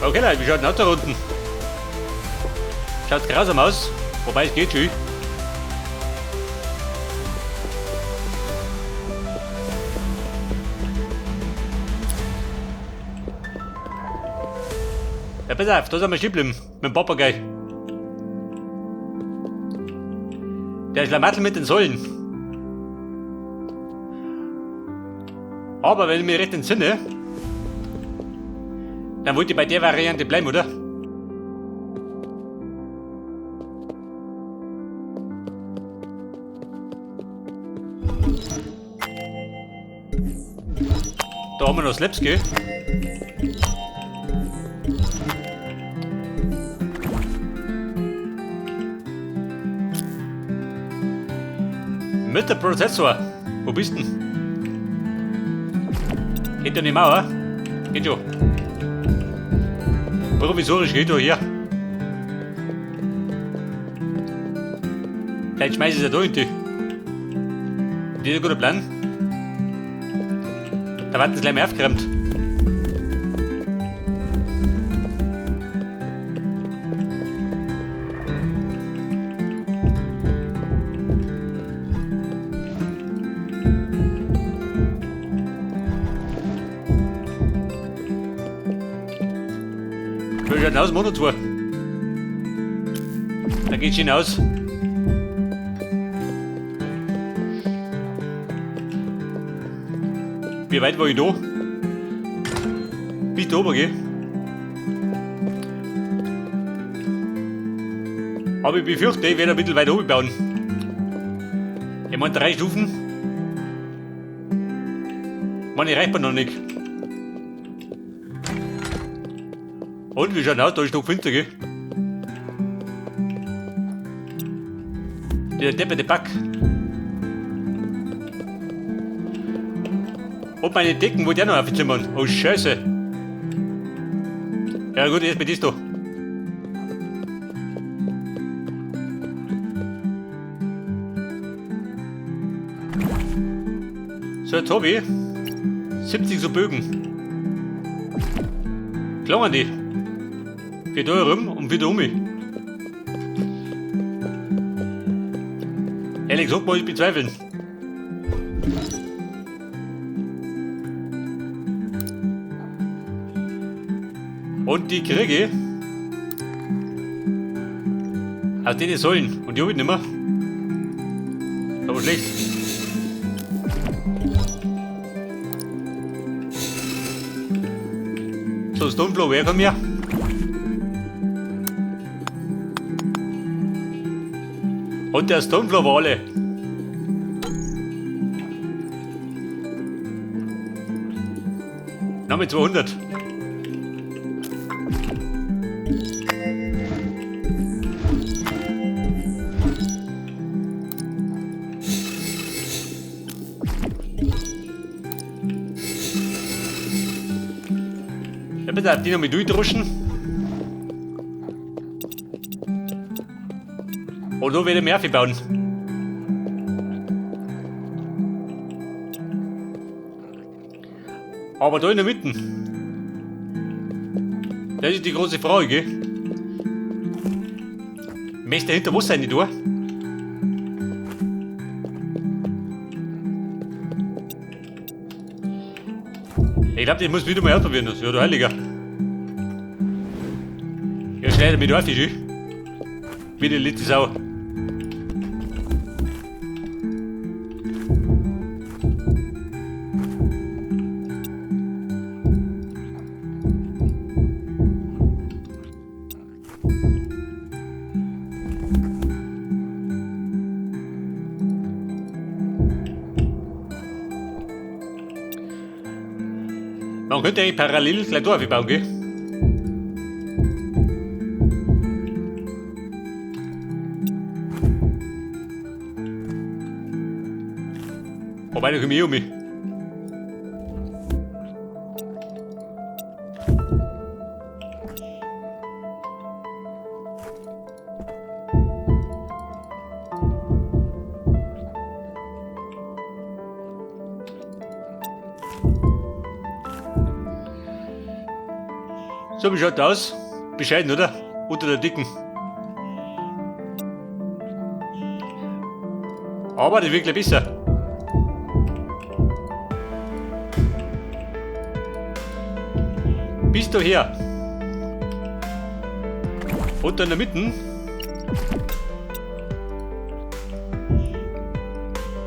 Okay, Leute, wie schaut denn aus da unten? Schaut grausam aus. Wobei, es geht schon. Ja, pass auf, da sind wir stehen geblieben. Mit dem Papagei. Der Schlamassel mit den Säulen. Aber wenn ich mich recht entsinne, dann wollte ich bei der Variante bleiben, oder? Da haben wir noch Slaps, gell? Mit der Prozessor. Wo bist denn? Geht ja nicht mehr, oder? Geht schon. Provisorisch geht doch hier. Vielleicht schmeiß ich es ja da in die. Das ist ein guter Plan. Da wird es gleich mal aufgeräumt. Wie schaut denn aus, Mono 2? Da geht's hinaus. Wie weit war ich da? Bis da oben, gell? Aber ich befürchte, ich werde ein bisschen weiter oben bauen. Ich meine, 3 Stufen. Meine, reicht mir noch nicht. Und wie schaut aus? Da ist noch finster, gell? Der depperte Bug. Und meine Decken wollte ich auch noch aufzimmern. Oh Scheiße. Ja gut, erst mit das da. So, jetzt hab ich 70 so Bögen. Klangen die. Für da herum und für da um mich. Ehrlich gesagt, muss ich bezweifeln. Und die kriege ich aus denen Säulen. Und die hab ich nicht mehr. Aber schlecht. So, Stoneflow, wer kommt her? Und der Stoneflow war alle. Noch mit 200. Ja, bitte, die noch mit durchdruschen. Und so werde ich mehr bauen. Aber da in der Mitte. Das ist die große Frage, gell? Möchte dahinter was sein, die da? Ich glaub, das muss wieder mal ausprobieren, das ja, du Heiliger. Ja, schneide mich da auf, schön. Wie die letzte Sau. Man könnte eigentlich parallel gleich da aufbauen, gell? Wobei, da komme ich eh um mich. So, wie schaut das aus? Bescheiden, oder? Unter der Dicken. Aber das wird gleich besser. Bist du her? Und in der Mitte.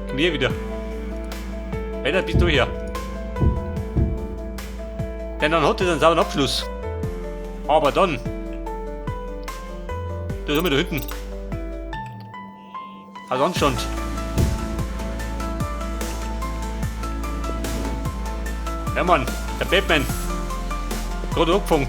Quer wieder. Weiter bist du her. Denn dann hat es einen sauberen Abschluss. Aber dann. Da sind wir da hinten. Also Anstand. Ja Mann, der Batman. Gerade angefangen.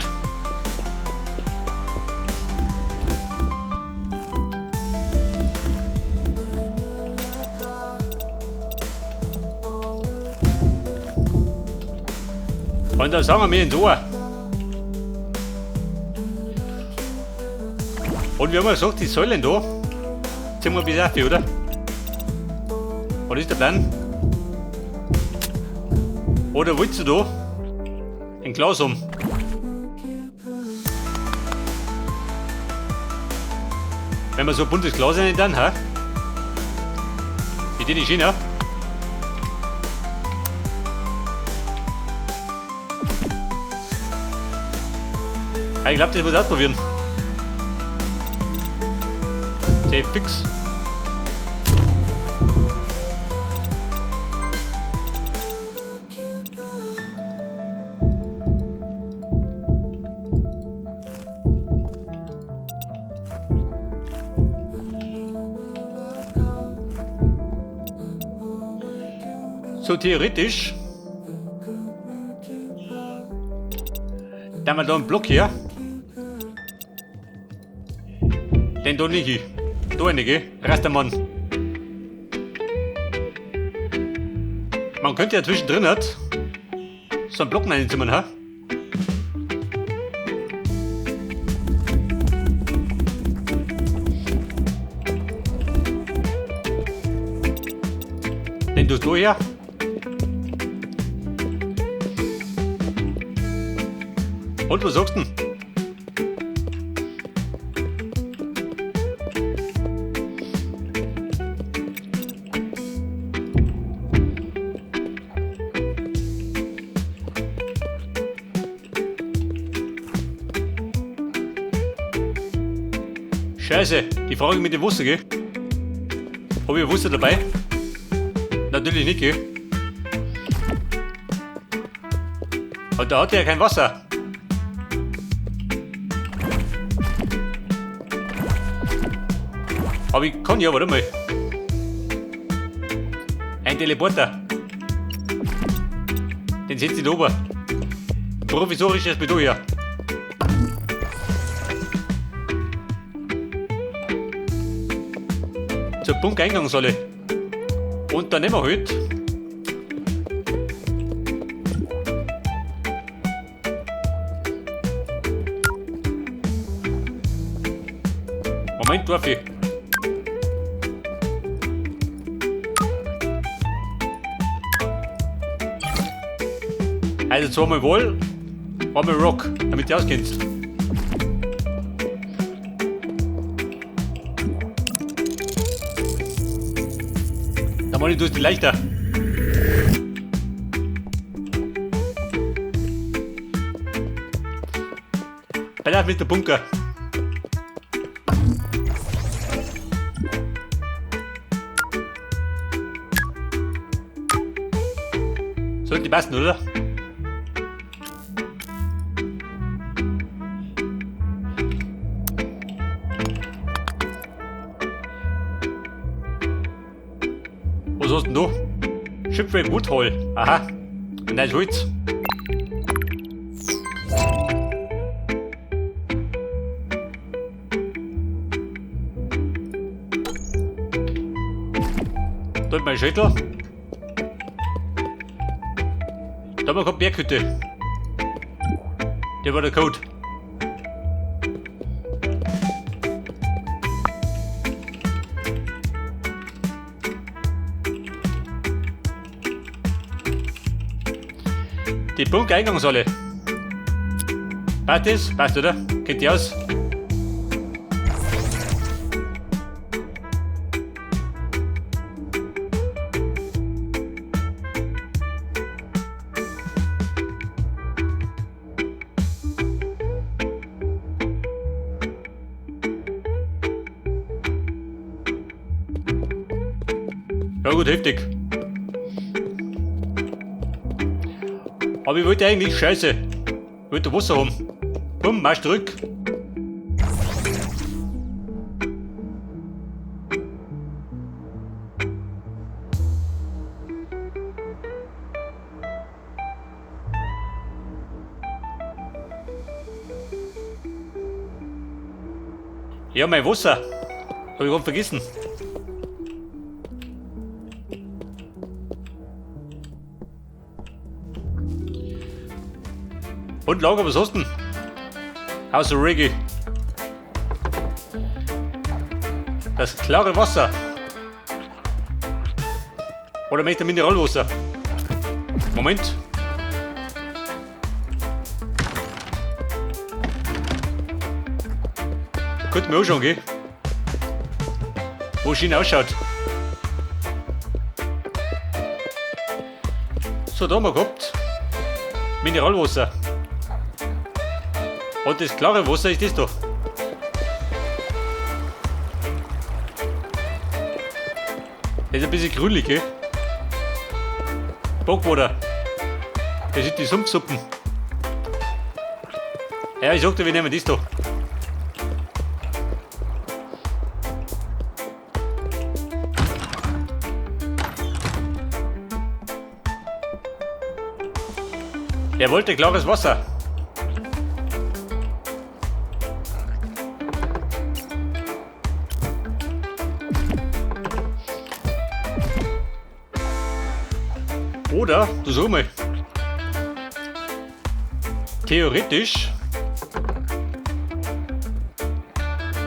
Und da sagen wir mir ins Ohr. Und wir haben ja gesagt, die Säulen da ziehen wir bis auf, oder? Was ist der Plan? Oder willst du da ein Glas haben? Wenn wir so ein buntes Glas rein dann, hä? Wie die schön, hä? Ich glaube, das muss ich ausprobieren. Sehr fix. So theoretisch. Dann haben wir da einen Block hier. Den da nicht. Da eine, gell? Rastermann. Man könnte ja zwischendrin halt so einen Block reinzimmern, ha? Den tust du her. Und was sagst du denn? Scheiße, die Frage mit dem Wasser, gell? Hab ich Wasser dabei? Natürlich nicht, gell? Und da hat er ja kein Wasser. Aber ich kann ja, warte mal. Ein Teleporter. Den setze ich da oben. Provisorisch erst mit da her. Zur Bunkereingangshalle. Und dann nehmen wir halt. Moment, darf ich. Also zweimal Wall, einmal Rock, damit du auskennst. Da mach ich das leichter. Bei mit der Bunker. Sollte passen, oder? Was hast denn du? Shipwreck Woodhall. Aha. Ein neues Holz. Da ist mein Schädel. Da haben wir keine Berghütte. Der war der Code. Die Bunkereingangshalle. Passt das? Passt, oder? Kennt ihr aus? Ja gut, heftig. Aber ich wollte eigentlich Scheiße. Ich wollte Wasser haben. Komm, marsch zurück. Ja, mein Wasser. Hab ich grad vergessen. Und Lager, was hast du denn? House of Reggae. Das klare Wasser. Oder möchte Mineralwasser? Moment. Könnten wir anschauen, gell? Wo schön ausschaut. So, da haben wir gehabt. Mineralwasser. Und das klare Wasser ist das da. Das ist ein bisschen grünlich, gell? Bockwater. Das sind die Sumpfsuppen. Ja, ich sag dir, wir nehmen das da. Er wollte klares Wasser. Oder, du sag mal, theoretisch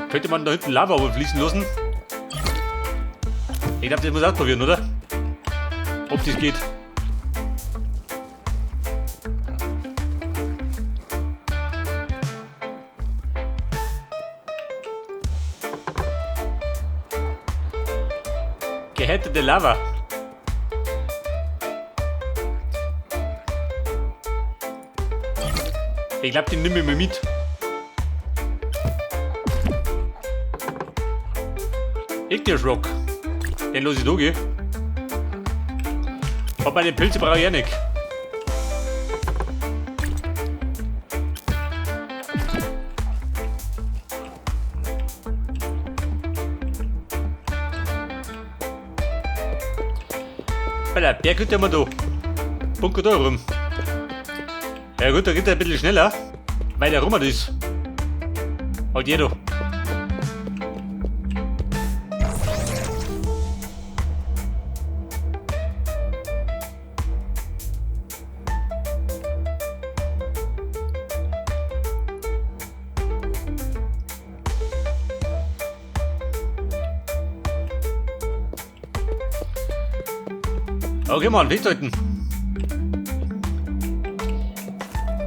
könnte man da hinten Lava fließen lassen. Ich glaub, das muss ich ausprobieren, oder? Ob das geht. Gehärtete Lava. Ich glaub, den nehmen wir mal mit. Igneous Rock. Den lass ich da, gell? Aber bei den Pilzen brauche ich auch nicht. Bei der Berg könnte man da. Bunker da rum. Ja gut, da geht er ein bisschen schneller, weil der rum ist. Halt jeder. Okay, Mann, festhalten.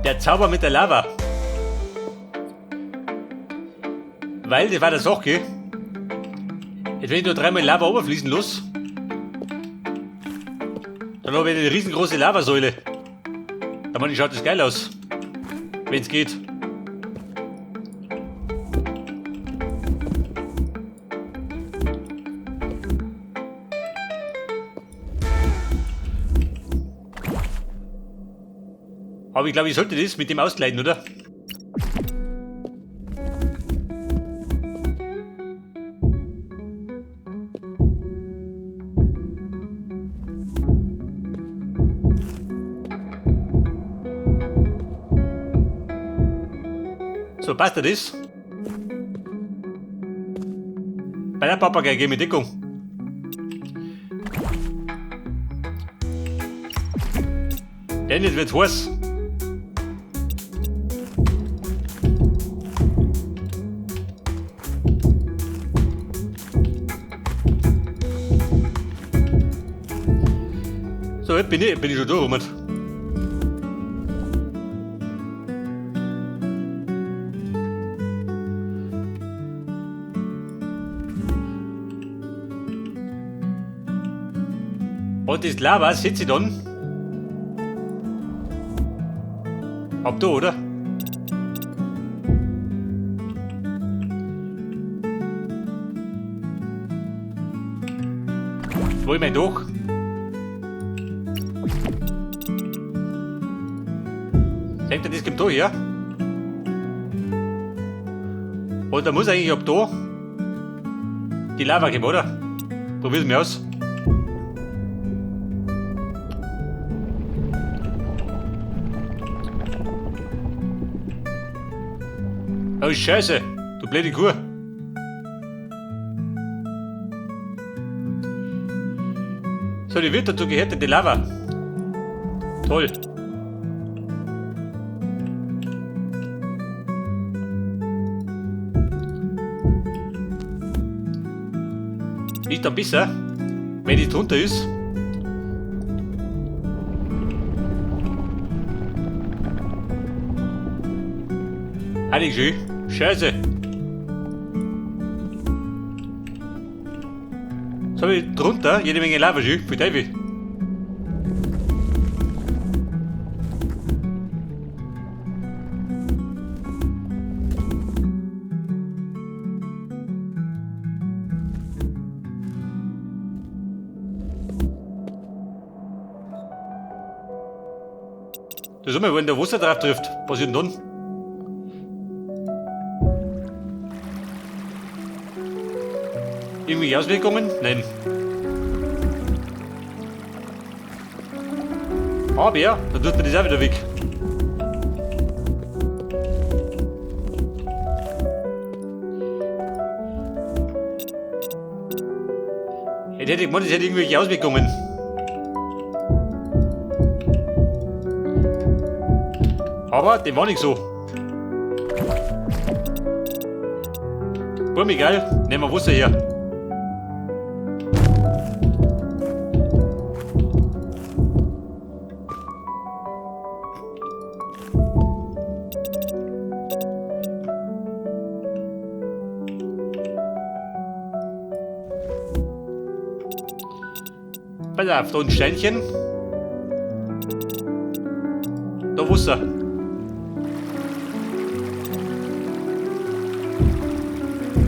Der Zauber mit der Lava. Weil, das war der Sache, gell? Jetzt wenn ich da dreimal Lava oberfließen lasse, dann habe ich eine riesengroße Lavasäule. Da meine ich, schaut das geil aus. Wenn's geht. Aber ich glaube, ich sollte das mit dem ausgleiten, oder? So, passt das? Bei der Papagei geh mit Deckung. Denn jetzt wird's heiß. So, jetzt bin ich schon da rum. Und das Lava setze ich dann ab da, oder? Wo ich mein Dach? Denkt ihr, das kommt da her? Und da muss eigentlich ab da die Lava kommen, oder? Probier's mir aus. Oh Scheiße, du blöde Kuh. So, die wird dazu gehört, die Lava. Toll. Ist dann besser, wenn die drunter ist. Heilig schön. Scheiße. So habe ich drunter jede Menge Lava schön. Für Teufel. Das ist immer, wenn der Wasser drauf trifft, was ist denn dann? Irgendwelche Auswirkungen? Nein. Aber ja, dann tut mir das auch wieder weg. Hätte ich gemeint, das hätte irgendwelche Auswirkungen. Aber dem war nicht so. Boah, egal, nehmen wir Wasser her. Pass auf, da ein Steinchen. Da Wasser.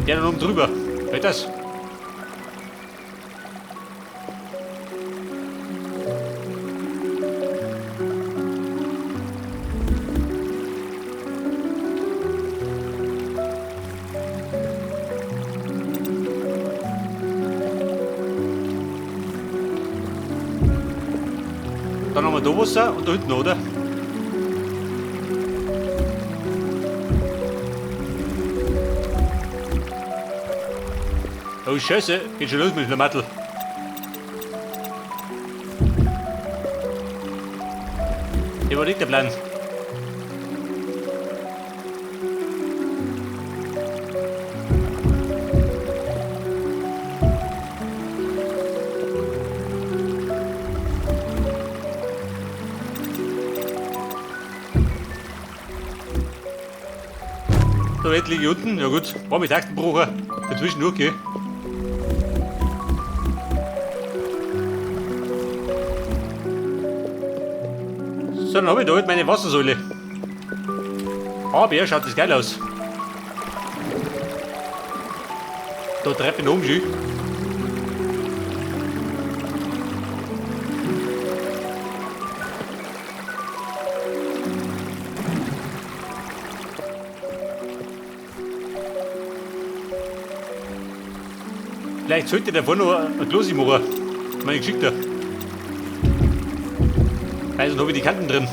Der da oben drüber. Hört das? Dann haben wir da Wasser und da hinten, oder? Oh Scheiße, geht schon los mit dem Schlamassel. Hier war nicht der Plan. Da liege ich unten, ja gut, war mit Tastenbrucher, dazwischen okay. So, dann habe ich da halt meine Wassersäule. Aber ja, schaut das geil aus. Da treibt ich oben schön. Vielleicht sollte ich davor noch ein Klosi machen. Meine Geschichte. Weil sonst habe ich die Kanten drin.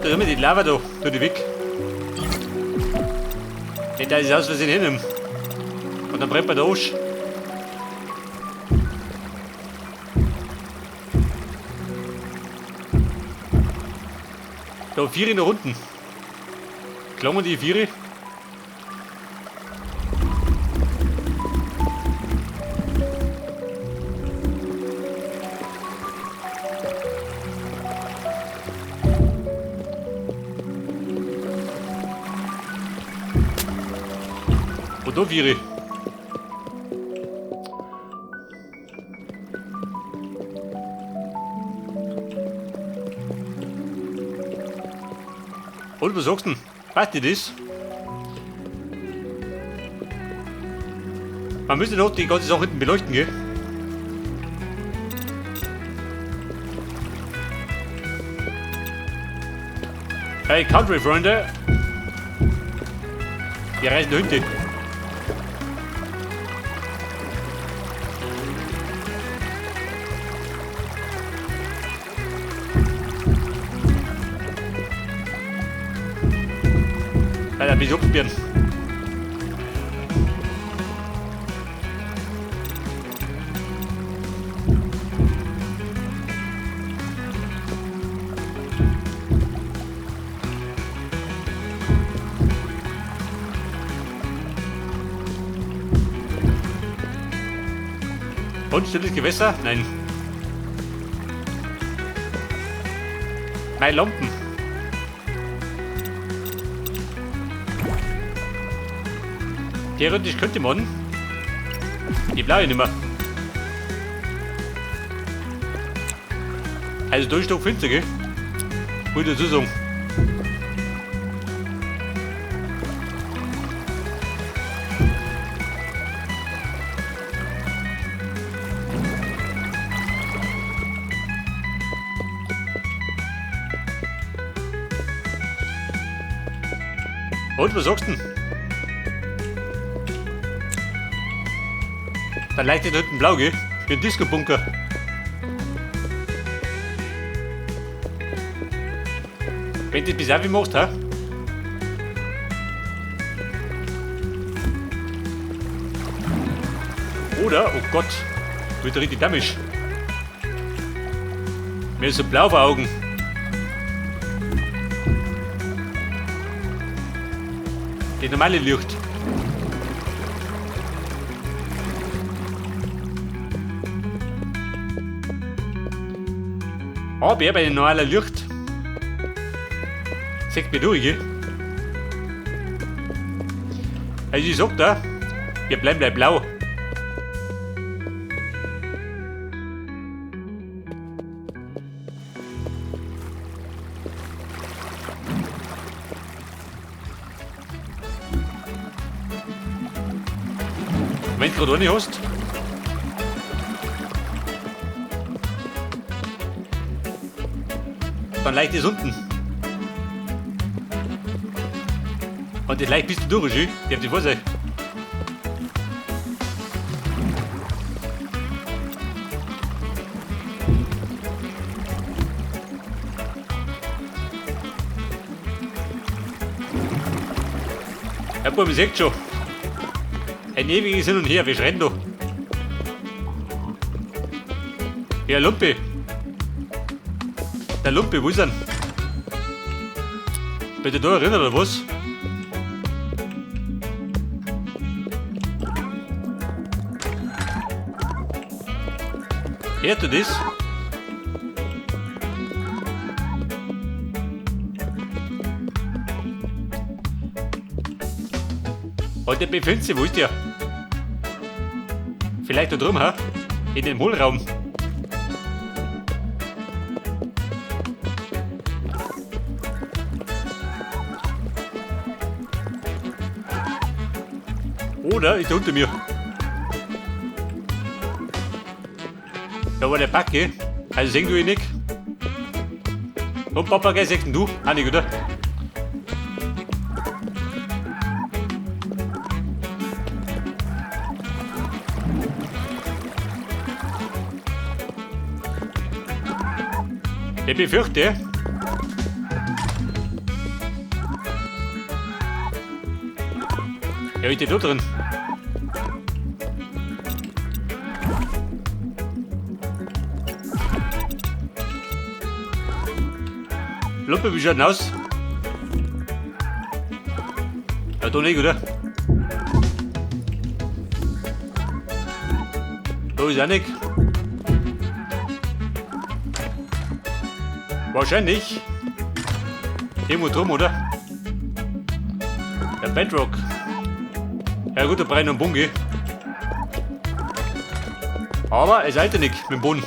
Da ist immer die Lava da, tut die weg. Nicht, dass ich es aus Versehen hinnehme. Und dann brennt man der Arsch. Da 4 nach unten. Klammen die 4. Von da viere. Und was sagst du denn? Passt dir das? Man müsste noch die ganze Sache hinten beleuchten, gell? Hey Country Freunde! Wir reisen da hinten. Weil ein bisschen absperren. Und stilles Gewässer? Nein. Meine Lampen. Theoretisch könnte man. Die blaue nicht mehr. Also da ist doch finster, gell? Muss ich dazu sagen. Und, was sagst du denn? Dann leuchtet hinten blau, gell? Wie ein Disco-Bunker. Wenn du das bis auch wie machst, hä? Oder, oh Gott, wird richtig dämmisch. Mir ist so blau vor Augen. Die normale Licht. Aber bei dem normalen Licht sieht mir durch, gell? Also ich sag da, wir bleiben gleich blau. Wenn du gerade eine hast. Dann leicht ist unten. Und das leicht bist du durch, schön. Die habt die Vorsicht. Ja, Bub, ich seht schon. Ein ewiges Hin und Her, wir schreien da. Ja, Lumpe. Der Lumpe, wo ist er denn? Bitte da erinnert oder was? Hört du das? Und der befindet sich, wo ist der? Vielleicht da drüben, ha? In dem Hohlraum. Oder ist er unter mir? Da war der Backe. Also sehen du ihn nicht. Und Papagei siehst du? Auch nicht, oder? Ich befürchte, ja, ist der da drin? Lumpe, wie schaut denn aus? Ja, da nicht, oder? Da ist auch nicht. Wahrscheinlich. Irgendwo drum, oder? Der Bedrock. Ja gut, da brauch ich noch einen Bungee. Aber es eilt ja nicht mit dem Boden.